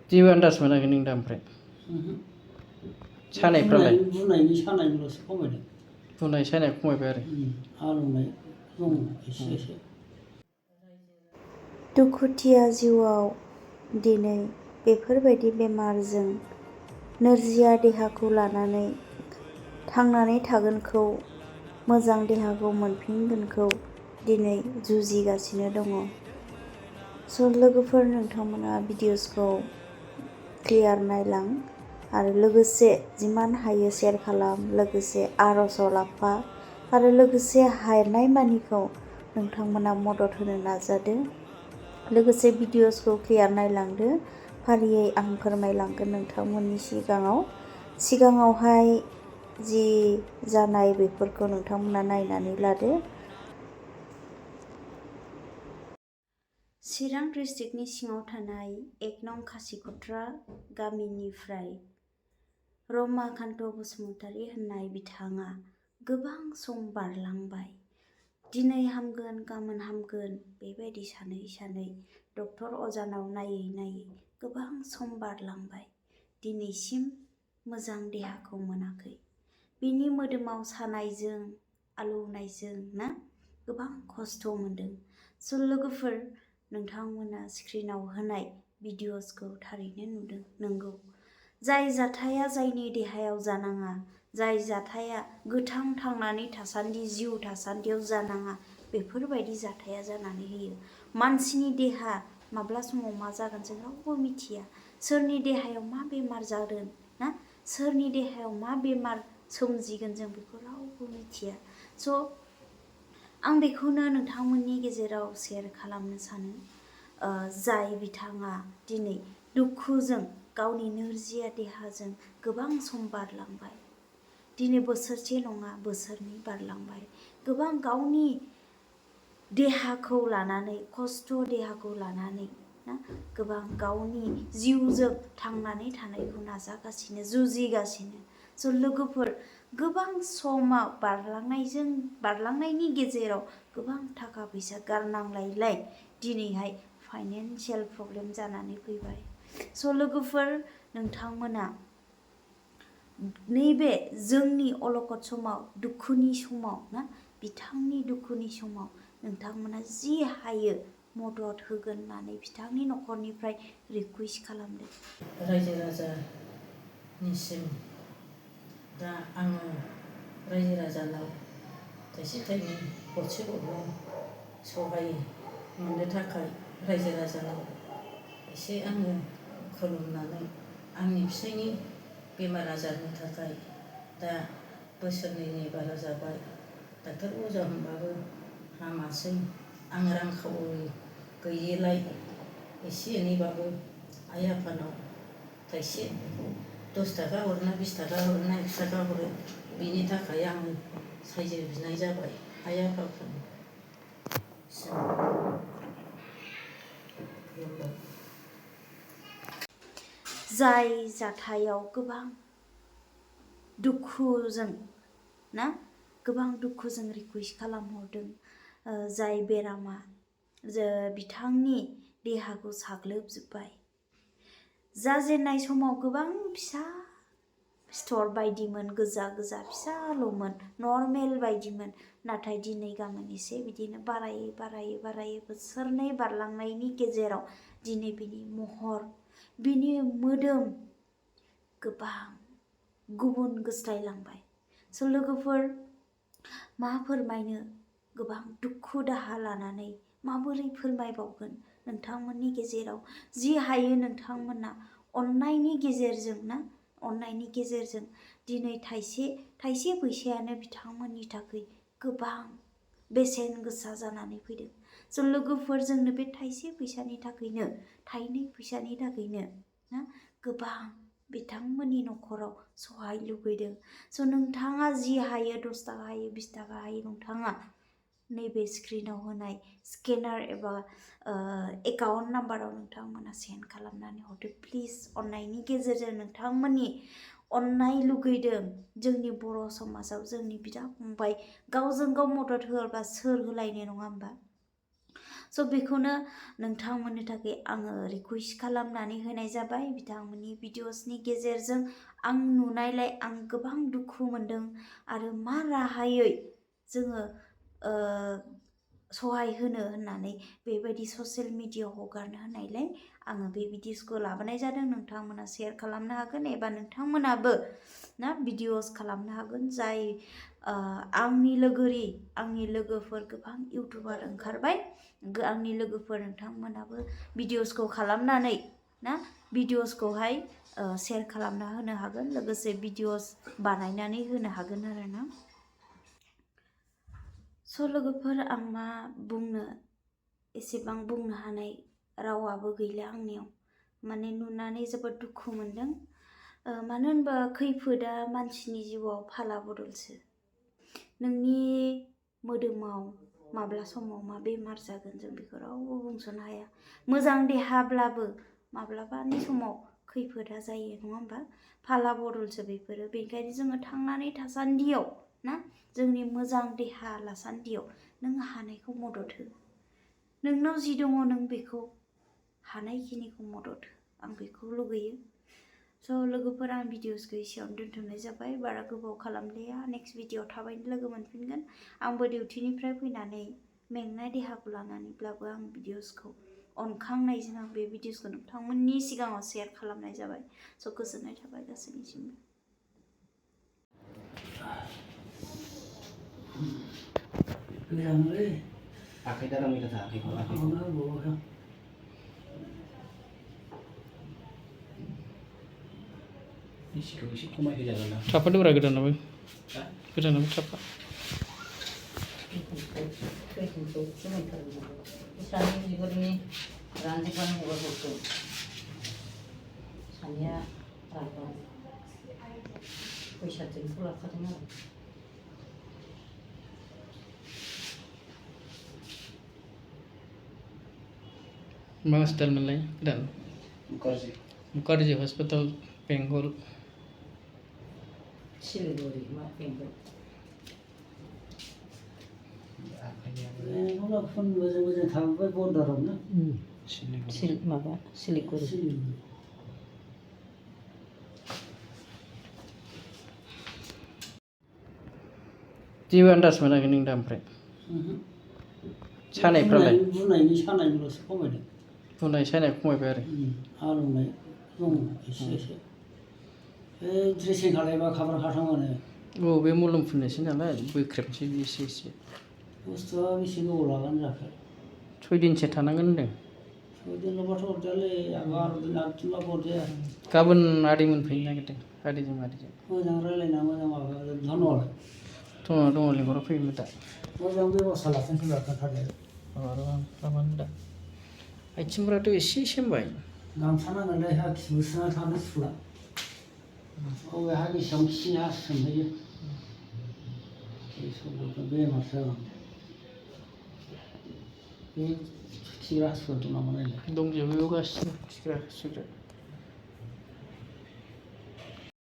जेबो आन्दाज मोनाखै नों दा ओमफ्राय सानायफ्रालाय बुनायनि सानायल'सो खमायदों बुनाय सानाया खमायबाय आरो आलौनाय दङ एसे एसे दुखुथिया जिउआव दिनै बेफोरबायदि बेमारजों नोरजिया देहाखौ लानानै थांनानै थागोनखौ मोजां देहाखौ मोनफिनगोनखौ दिनै जुजिगासिनो दङ। स' लोगोफोर नोंथांमोना भिडिअसखौ क्लियार नायलां आरो लोगोसे जिमान हायो शेयार खालाम, लोगोसे आर'जआव लाफा आरो लोगोसे हानाय मानिखौ नोंथांमोना मदद होनो नाजादो। लोगोसे भिडिअसखौ क्लियार नायलांदो, फारियै आं फोरमायलांगोन नोंथांमोननि सिगाङावहाय जि जानाय बेफोरखौ नोंथांमोना नायनानै लादो। चिरां डिस्ट्रिक्टनि सिङाव थानाय 1 नं खासिखत्रा गामिनिफ्राय रमाकान्त बसुमतारी होननाय बिथाङा गोबां सम बारलांबाय। दिनै हामगोन गाबोन हामगोन बेबायदि सानै डक्टर अजानाव नायै गोबां सम बारलांबाय। दिनैसिम मोजां देहाखौ मोनाखै। बिनि मोदोमाव सानायजों आलौनायजों गोबां खस्थ' मोनदों। स' लोगोफोर नोंथांमोना स्क्रिनाव होनाय भिडिअसखौ थारैनो नुदों। नंगौ, जाय जाथाया जायनि देहायाव जानाङा, जाय जाथाया गोथां थांनानै थासान्दि जिउ थासान्दियाव जानाङा, बेफोरबायदि जाथाया जानानै होयो। मानसिनि देहा माब्ला समाव मा जागोन जों रावबो मिथिया। सोरनि देहायाव मा बेमार जागोन सोरनि देहायाव मा बेमार सोमजिगोन जों बेखौ रावबो मिथिया। स' आं बेखौनो नोंथांमोननि गेजेराव शेयार खालामनो सानो। जाय बिथाङा दिनै दुखुजों गावनि नोरजिया देहाजों गोबां सम बारलांबाय। दिनै बोसोरसे नङा बोसोरनै बारलांबाय। गोबां गावनि देहाखौ लानानै खस्थ' देहाखौ लानानै गोबां गावनि जिउजों थांनानै थानायखौ नाजागासिनो, जुजिगासिनो। स' लोगोफोर गोबां समा बारलांनायनि गेजेराव गोबां थाखा फैसा गारनांलायलाय दिनैहाय फाइनान्सियेल प्रब्लेम जानानै फैबाय। स' लोगोफोर नोंथांमोना नैबे जोंनि अलखद समाव दुखुनि समाव बिथांनि दुखुनि समाव नोंथांमोना जि हायो मदद होगोन होननानै बिथांनि न'खरनिफ्राय रिकुवेस्ट खालामदों। रायजो राजानिसिम दा आङो रायजो राजानाव थाइसे थाइनै गरसे गरनै सहाय मोननो थाखाय रायजो राजानाव एसे आङो खुलुमनानै आंनि फिसायनि बेमार आजारनि थाखाय दा बोसोरनैनि बारा जाबाय। डाक्टार अजा होनबाबो हामासै। आं रांखावरि गैयिलाय एसे एनैबाबो आइ आफानाव थाइसे 10 थाखा हरना 20 थाखा हरना 1 थाखा हरो। बिनि थाखाय आङो सायज बिनाय जाबाय आइ आफाफोरनि। जाय जाथायाव गोबां दुखुजों रिकुवेस्ट खालामहरदों, जाय बेरामा बिथांनि देहाखौ साग्लोबजोब्बाय। जाजेननाय समाव गोबां फिसा सिथर बायदिमोन, गोजा फिसाल'मोन, नर्मेल बायदिमोन। नाथाय दिनै गाबोन एसे बिदिनो बारायै बोसोरनै बारलांनायनि गेजेराव दिनै बिनि महर, बिनि मोदोम गोबां गुबुन गुस्लायलांबाय। स' लोगोफोर मा फोरमायनो, गोबां दुखु दाहा लानानै माबोरै फोरमायबावगोन। नोंथांमोननि गेजेराव जि हायो नोंथांमोना अननायनि गेजेरजों दिनै थाइसे फैसायानो बिथांमोननि थाखाय गोबां बेसेन गोसा जानानै फैदों। स' लोगोफोर जोंनो बे थाइसे फैसानि थाखायनो, थाइनै फैसानि थाखायनो गोबां बिथांमोननि न'खराव सहाय लुबैदों। स' नोंथाङा जि हायो 10 थाखा हायो 20 थाखा हायो नोंथाङा नैबे स्क्रिनाव होनाय स्केनार एबा एकाउन्ट नाम्बाराव नोंथांमोना सेन्ड खालामनानै हरदो प्लिज। अननायनि गेजेरजों नोंथांमोननि अननाय लुगैदों। जोंनि बर' समाजाव जोंनि बिदा फंबाय गावजों गाव मदद होआबा सोर होलायनो, नङा होमबा? स' बेखौनो नोंथांमोननि थाखाय आङो रिकुवेस्ट खालामनानै होनाय जाबाय बिथांमोननि भिडिअसनि गेजेरजों आं नुनायलाय आं गोबां दुखु मोनदों आरो मा राहायै जोङो सहाय होनो होननानै बेबायदि ससियेल मिडियायाव हगारनो होनायलाय आङो बे भिडिअसखौ लाबोनाय जादों। नोंथांमोना शेयार खालामनो हागोन एबा नोंथांमोनाबो ना भिडिअस खालामनो हागोन। जाय आंनि लोगोफोर गोबां इउटुबार ओंखारबाय आंनि लोगोफोर नोंथांमोनाबो भिडिअसखौ खालामनानै ना भिडिअसखौहाय शेयार खालामना होनो हागोन लोगोसे भिडिअस बानायनानै होनो हागोन आरो ना। स' लोगोफोर आं मा बुंनो एसेबां बुंनो हानाय रावाबो गैला आंनियाव माने नुनानै जोबोद दुखु मोनदों। मानो होनबा खैफोदा मानसिनि जिउआव फाला बदलसो। नोंनि मोदोमाव माब्ला समाव मा बेमार जागोन जों बेखौ रावबो बुंस'नो हाया। मोजां देहाब्लाबो माब्लाबानि समाव खैफोदा जायो नङा होमबा? फाला बदलसो बेफोरो। बेनिखायनो जोङो थांनानै थासान्दियाव ना जोंनि मोजां देहा लासान्दियाव नों हानायखौ मदद हो। नोंनाव जि दङ नों बेखौ हानायखिनिखौ मदद हो। आं बेखौ लुगैयो। स' लोगोफोर आं भिडिअसखौ एसेयावनो दोनथ'नाय जाबाय। बारा गोबाव खालामलिया। नेक्स्ट भिडिअ थाबैनो लोगो मोनफिनगोन। आंबो डिउटिनिफ्राय फैनानै मेंनाय देहाखौ लानानैब्लाबो आं भिडिअसखौ अनखांनायजों आं बे भिडिअसखौ नोंथांमोननि सिगाङाव शेयार खालामनाय जाबाय। स' गोजोननाय थाबाय गासैनिसिमबो। गोजांलै आखाइ दारामै दाथा आखाइखौ एसेखौ एसे खमायहोजागोन ना थाफादोब्रा गोदानाबो थाफा खैफोदखौ खमायथारगौ सानै बिगुरनि रानजोबबानो हगारहरगौ सानैया रानबाय फैसाजोंथ' लाखादों आरो मा हस्पिटाल मोनलाय गोदान मुखार्जी हस्पिटाल बेंगल सिलिगुरि मा बेंगल बेंगलाव फन मोजां थांबाय बर्डारावनो माबा सिलिगुरि जेबो आन्दाज मोनाखै नों दा ओमफ्राय सानायफ्रालाय बुनायनि सानायल'सो खमायदों। बुनाय सानाय खमायबाय आरो आलौनाय दङ एसे एसे बे ड्रेसिं खालायबा खाब्रा खाथां मोनो। औ बे मलम फुननोसै नालाय बोख्रेबनोसै एसे एसे बुस्थुआ बेसे गोबाव लागोन जाखो 6 दिनसो थानांगोन होनदों 6 दिनल'बाथ' अरजायालै आं 12 दिन 8 दिनबाबो अरजाया गाबोन आदैमोन फैनो नागिरदों आदैजों मोजां रायलायना मोजां माबा धन्यबाद दङ लिंहरना फैगोन दा मोजां बेब'स्था लाखिनो थिनबा खोन्थादो माबानो दा आथिंफ्राथ' एसे सेमबाय गामसा नांगोनलै हा खिबुसोना थानो सुखुला बबे हा गिसियावनो खिया सोमहैयो बेमार जागोन बे खिग्रा हासुग्रा दं नामा नायलाय दंजोबो गासिबो खिग्रा हासुग्रा